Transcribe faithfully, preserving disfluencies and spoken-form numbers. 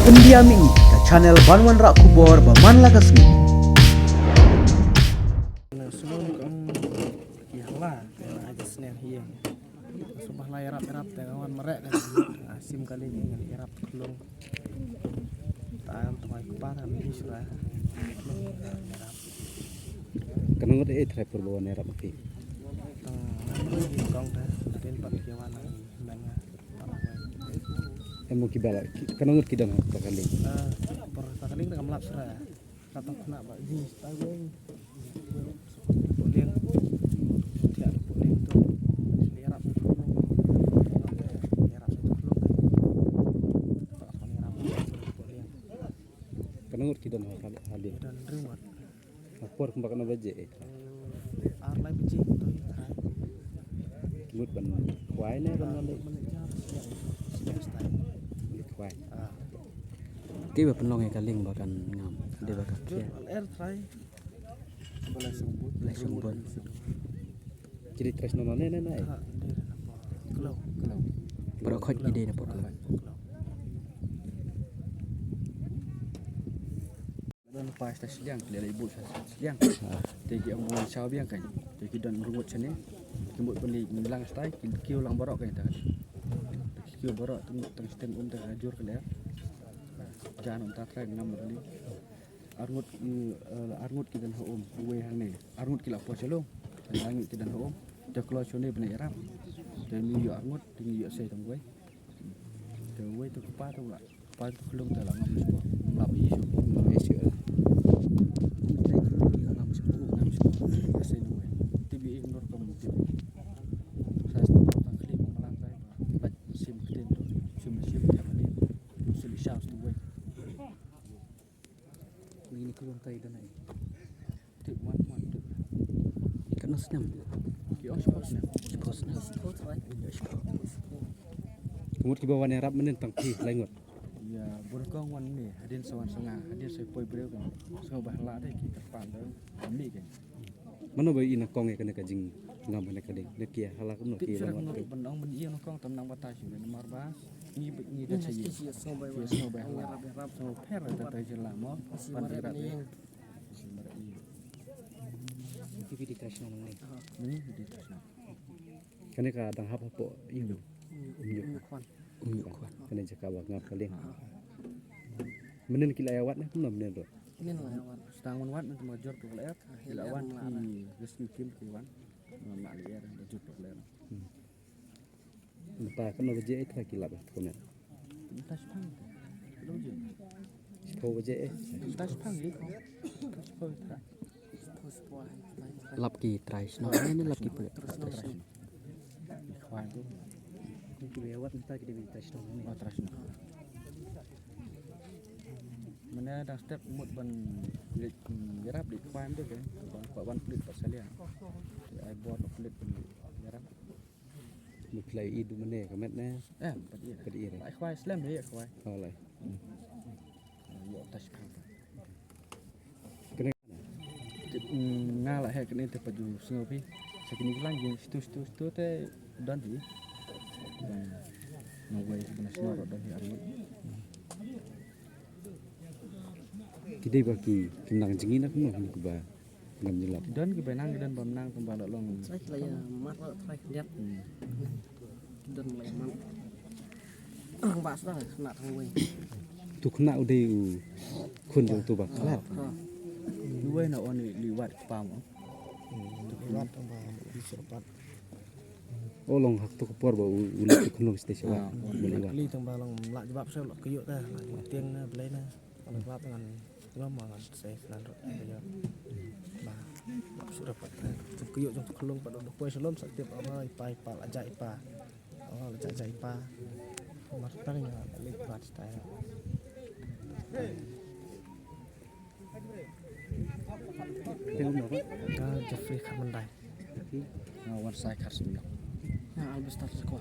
Pyndiam ïa ngi ka channel ban wanrah khubor ba man la ka sngi. Ki hala, ai ka sniang hi ïa. Sngewbha la ïarap ïarap te nga wan mareh ka. Sim kali ngan ïarap klong. Tam tngai kpa tam hi sura. Ka nongot eh trai pur ba wan ïarap phi. Tang kong te, tin pat ki wan men nga. Em mo ki bala, ka nongot ki dang ha ka lieng. Por ha ka lieng te kam lap sura. Ka tang khnang ba ji stai weng. Lieng. Thiah lieng tu. Li ïarap tu. Li ïarap tu. Ka nongot ki dang ha ka lieng. Dang ring wat. Ha por kumba katno baje eh? Ar lai baje to hi trai. Mut ban khwai ne ban wan dei? Ban wan dei. Khwai. Te ba pynlong ïa ka lieng ba kan ngam, dei ba ka khiah. Al er trai. Balai song bun. Balai song bun. Ki dei trai shnong ne ne ne. Ha, dei na por. Klo. Klo. Para khot ki dei na por klo. Don pa sta sliang, ki leh ibu sta sliang. Te ki ong bun shaw biang kan. Te ki don rungut sene. Ki mut beli lang stai, ki kiu lang borok kan ta. Ki kiu borok tu tang stem um ta jur kele. Jan um ta trai ngam beli. Arngut, arngut ki don ha um, uwei hangne. Arngut ki la po chalung. Arngut ki don ha um. Te klo shone bene iram. Te mi yu arngut, te mi yu sei tang uwei. Te uwei te kupa te uwei. Pan tu klung te la ngam shuh. Ngam la ba issue. Ngam issue. Te klung la ngam shuh, ngam shuh. Ka sei na wei. Te bi ing nor kam te. Sa sta pa tang kli ma malang tai. Ba sim ktin tu. Sim sim te ma ni. Sim sha tu wei. Ni ni klung tai da nai. Tip wan wan tip. Katno snem? Ki ong shiphew snem. Shiphew snem. Shiphew trai. Shiphew. Ka mut kiba wan ïarap mynnin tang phi lai ngut. Ïa bun kong wan ne hadien sa wan sa nga hadien sa poi briew kong. Sa ba hala de ki kyrpad de. Amni ke. Mano ba i na kong ïa kane ka jingngam kane ka ding. Ne ki hala kumno ki wan wan. Ban ong ban i na kong tam nang batai shu ne mar ba. Ngi ngi de sa i. Ki sngew ba hala. Ïarap ïarap. Sngew pher ta ta jela mo. Ban ïarap. Ki bi di trai shnong nangne. Ni bi di trai shnong. Kane ka dang hap hapoh ïing. Umjuk. Umjuk khwan. Umjuk khwan. Kane jaka ba ngap ka lieng. Mynnin ki la ïa wad ne kumno mynnin ruh. Mynnin la ïa wad. Stang wan wad mynta ma jur tu la ïa. Ki la wan ki rescue team ki wan. Ma la ïa jur tu la ïa. Mynta katno baje eh trai ki lap eh kumne. Mynta shipang. Katno baje? Shiphew baje eh. Mynta shipang eh. Mynta shiphew trai. Lap ki trai shnong ne lap ki pule. Trai shnong. Khwai tu. Ki be wat mynta ki dei trai shnong ne. Oh, trai shnong. Mynne dang step mut ban leit, mm, ïarap leit khwai mynta ke. Ban kwah ban pule pat salia. Ai bor ban pule ban ïarap. Mut phi la ïohi du mynne ka met ne? Em, pat ïa. Pat ïa. Ai khwai slem ïa khwai. Oh, lai. Ïa tas khang. Kane. Tip, mm, nga la heh kane te pat ju sngew phi. Sa kine ki lang ki stu stu stu te don phi. Ban nang wei ban sngew don phi arngut. Ki dei ba ki, ki nang jingin na kumno kine kiba ngam jyllop. Don kiba nang, ki don bym nang kumba la long. Trai ki la ïa mat la trai ki liat. Hmm. Ki don la ïa mat. Nang ba sdang khynnah tang wei. Tu khynnah u dei u khun jong tu ba khlad. Ha. Uwei na on li wat kpa mo. Tu khynnah tang ba li serpat. O long hak tu ka por ba u, u leit tu khunlung stage ba. Ah, u leit. Kli tang ba long la jubab sha la kyu ta, la tieng na blei na. Ngan lap ngan ngam ngan sei nan rot ba ïa. Ba shu dapat jong kyu jong khlung pat da poi shalom sa tip aba i pa i pa la ja i pa. Oh la ja ja i pa. Mar tang ïa la leit pat stai. Tengok apa? Ka Jeffrey Kharmandai. Nga wan sai khar sum ïa. Nga Albestar Sekwa.